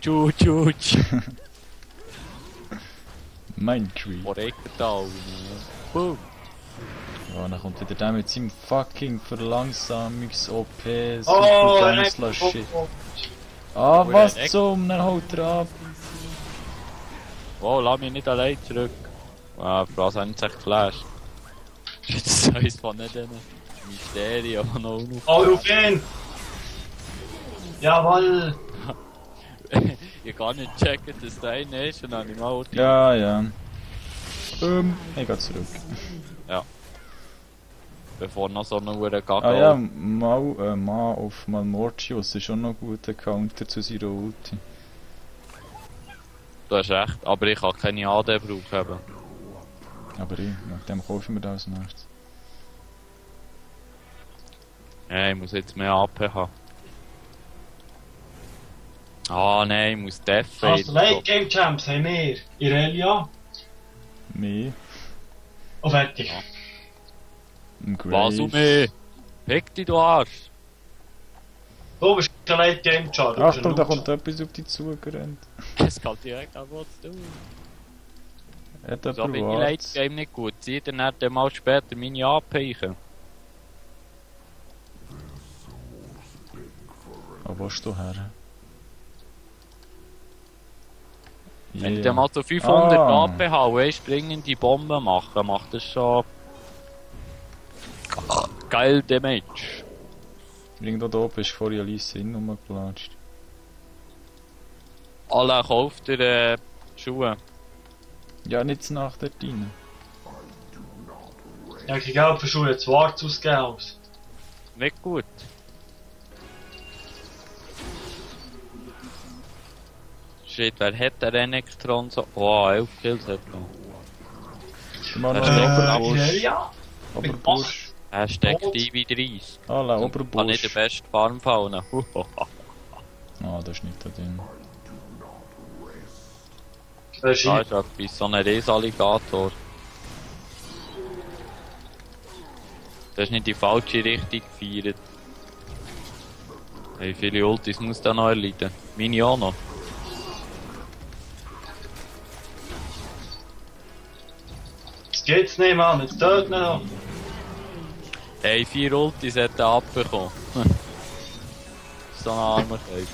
Tschutsch. Mindtree. Korrektal. Boom. Ja, dann kommt wieder der mit seinem fucking Verlangsamungs-OP. Oh, Shit. Ah, was zum? Dann haut er ab. Wow, lass mich nicht allein zurück. Ah, Frau, hat nicht echt geflasht. Das ist eins von den Mysterien, die noch auf. Oh, auf ihn! Jawoll! Ich kann nicht checken, dass der eine ist und dann habe ich mal Ja, ja. Ich geh zurück. Ja. Bevor noch so eine Uhr Gagga. Ah ja, mal auf Malmortius ist schon noch ein guter Counter zu seiner Ulti. Du hast recht, aber ich kann keine AD brauchen. Aber nach dem kaufe ich mir das als nächstes. Ja, ich muss jetzt mehr AP haben. Ah nein, ich muss Death Also Late Game Champs haben wir Irelia Mehr. und fertig. Im Was Grave. um mich? Fick dich, du Arsch! Du bist der Late Game Champ. du bist Achtung, ein da Loser. kommt etwas auf dich zugerannt. Es geht direkt an was zu tun. Hat So jemand bin ich Late was? Game nicht gut. Zieh dann nicht mal später meine AP ein. Wo willst du her? Wenn ich dann mal so 500 Ah. AP habe und eine springende Bombe mache, macht das schon... geil Damage. Irgendwo da oben ist vorher Alice hin rumgelatscht. Alle kauft dir Schuhe. Ja, nicht nach der rein. Ich habe kein Geld für Schuhe, jetzt Schwarz ausgegeben. Nicht gut. Shit, wer hat der Renekton so... Oh, 11 Kills hat er noch. Immer noch Irelia? Oberbusch. Oberbusch. Er steckt ein wie 30. Alla, Kann nicht der Oberbusch. beste Farm fallen. Ah, das ist nicht da drin. Das ist Da ist etwas, so ein Riesenalligator. Das ist nicht die falsche Richtung gefeiert. Hey, viele Ultis muss da noch erleiden. Meine auch noch. Jetzt geht's nicht, Mann, jetzt töten wir noch. Hey, 4 Ultis hat er abbekommen. So ein armer Typ.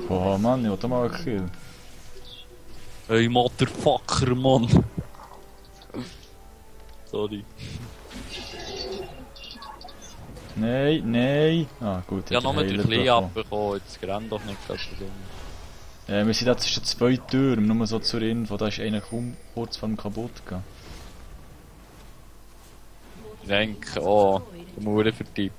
Boah, Mann, ich wollte mal einen Kill. Hey, Motherfucker, Mann. Sorry. Nein, nein. Ah, gut. Ich habe nur hat den Heiler Klee bekommen. abbekommen, jetzt renn doch nicht gerade so dumm. Wir sind jetzt zwischen zwei Türen, nur so zur Info. Da ist einer kaum kurz vor dem kaputt gegangen. Ich denke, oh, der Mauer vertippt.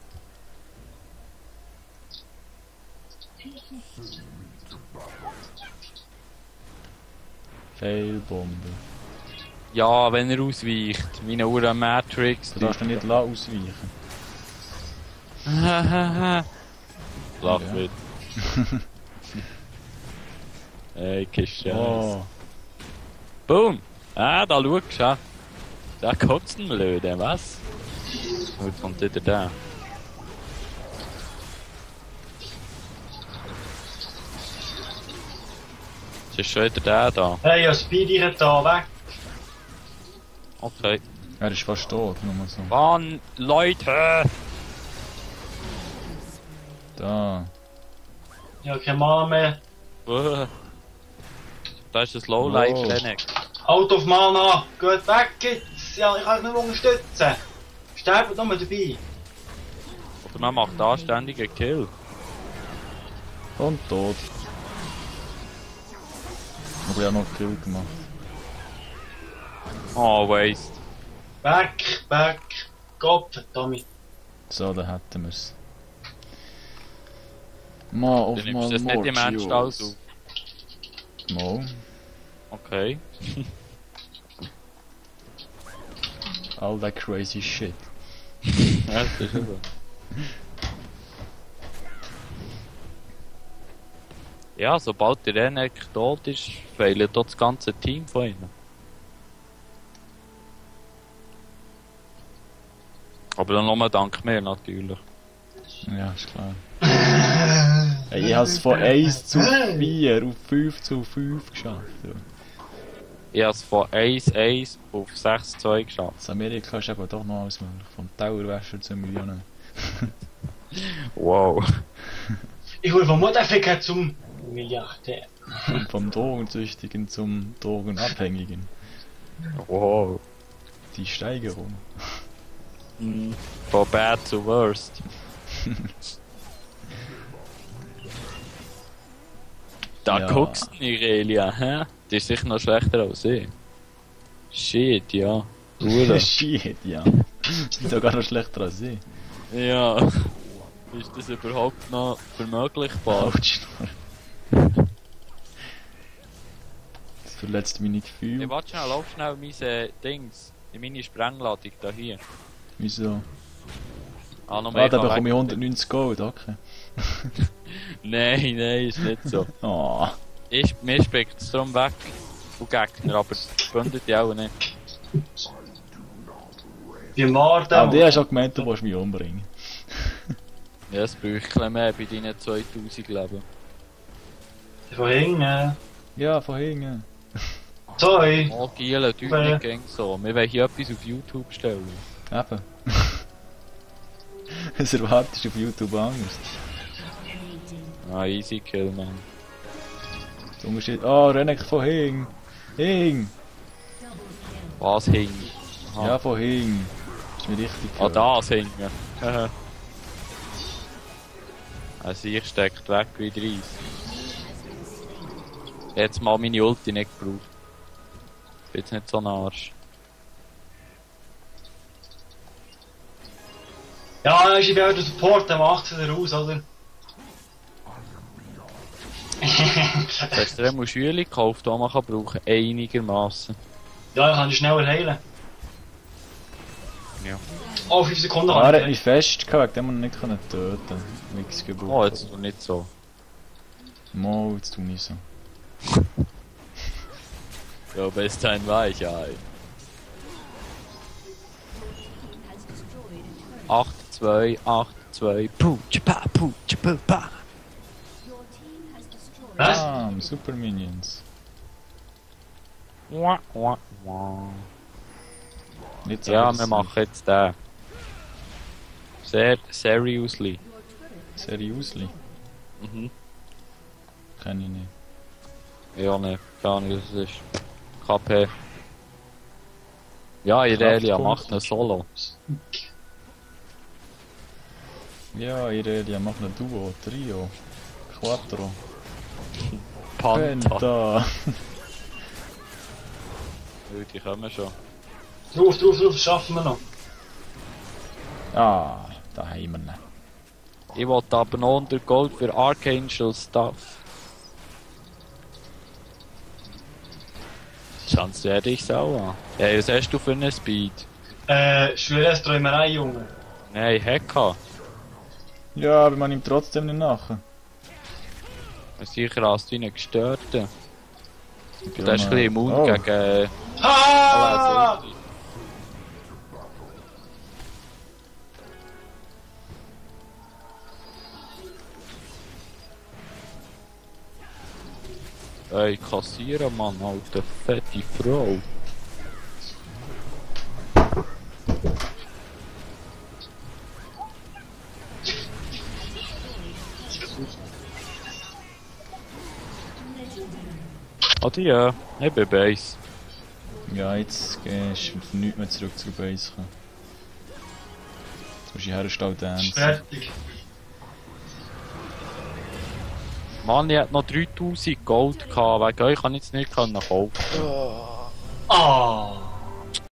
Failbombe. Ja, wenn er ausweicht. Meine Uhr Matrix. Du darfst ihn nicht ausweichen. Lach Ja. mit. Ey, Kiste. Oh. Boom! Ah, da schaust du, ja. Da kotzt ein Blöde, was? Wo kommt wieder der? Es ist schon wieder der da. Hey, ja, Speedy da weg. Okay. Er ist fast tot, nur so. Mann, Leute! Da. Ich habe keine Mana mehr. Da ist das Lowlife Wow. Renek. Out of Mana. Gut weg jetzt. Ja, ich kann euch nicht mehr unterstützen. Sterbt nur dabei. Oder man macht anständigen Kill. Und tot. Aber ich habe noch einen Kill gemacht. Oh, waste. Weg. Gott, Tommy. So, da hätten wir es. Mal auf Du nimmst das nicht im Ernst alles auf. Mal. Okay. All that crazy shit. Ja, das ist so. Ja, sobald der Renek tot ist, fehlt dort das ganze Team von ihnen. Aber dann nur dank mir natürlich. Ja, ist klar. Ich habe es von 1 zu 4 auf 5 zu 5 geschafft. Ja. Ich habe es von 1-1 auf 6-2 geschafft. Das Amerika ist eben doch noch alles möglich. Vom Towerwäscher zu Millionen. Wow. Ich hole vom Mutterficker zum Milliardär. Und vom Drogensüchtigen zum Drogenabhängigen. Wow. Die Steigerung. Von bad zu worst. Da Ja. guckst du nicht, Relia, hä? Die ist sicher noch schlechter als ich. Shit, ja. Hure. Shit, ja. Ist sogar noch schlechter als ich. Ja. Ist das überhaupt noch vermöglichbar? Autsch. Das verletzt mich nicht Ich viel. warte schnell, lauf schnell meine Dings. In meine Sprengladung da hier. Wieso? Ah, noch Ah, da weg. bekomme ich 190 Gold, okay. Nein, ist nicht so. Oh. Mir springt es darum weg. Und Gegner, aber Verbündete auch nicht. Die Morde. Ah, der hat schon gemeint, du willst mich umbringen. Ja, es brauche ich ein bisschen mehr bei deinen 2000 Leben. Von hinten. Ja, von hinten. Sorry. Oh, Giele, tut nicht gegen so. Wir wollen hier etwas auf YouTube stellen. Eben. Das erwartest du auf YouTube anders. Ah, easy kill, man. Der Unterschied. Oh, Rennek von hinten. Hing. Was hing? Aha. Ja, von hinten. Ist mir richtig Ah, gehört. das hingen. Also ich steckt weg wie 30. Jetzt mal meine Ulti nicht gebraucht. Bin jetzt nicht so ein Arsch. Ja, ist wieder der Support, der macht es raus, oder? Hast du dir einmal Schüler gekauft, die man kann brauchen einigermaßen. Ja, ich kann dich schneller heilen. Ja. Oh, 5 Sekunden Ah, er habe hat mich festgehalten, den man nicht töten konnte. Nix gebraucht. Oh, jetzt noch nicht so. Mo, jetzt tu nicht so. Du bist ein Weichei. 8-2, 8-2, putsch, pa. Was? Ah, Super Minions. Wah, wah, wah. Nicht Ja, alles wir machen jetzt den. Seriously. Seriously? Mhm. Kenn ich nicht. Ja, ne, keine Ahnung, was es ist. KP. Ja, Irelia macht eine Solo. Ja, Irelia macht ein Duo, Trio, Quattro, Panta. Penta. Die kommen schon. Drauf, das schaffen wir noch. Ah, da haben wir ihn. Ich wollte aber noch unter Gold für Archangel Stuff. Schaust du dich sau an? Ja, was hast du für einen Speed? Schweres Träumerei, Junge. Nein, Hacker. Ja, aber man ihm trotzdem nicht nachher. Sicher hast du ihn gestörten. Du Ja, hast ein bisschen immun oh. gegen Ah! alles. Ey, kassieren, Mann, alter fette Frau. Adieu, ich bin Base. Ja, jetzt gehst du nicht mehr zurück zur Base kommen. Jetzt musst du herstellen dancen. Fertig. Mann, ich hätte noch 3000 Gold gehabt, wegen euch kann ich jetzt nicht kaufen. Ah!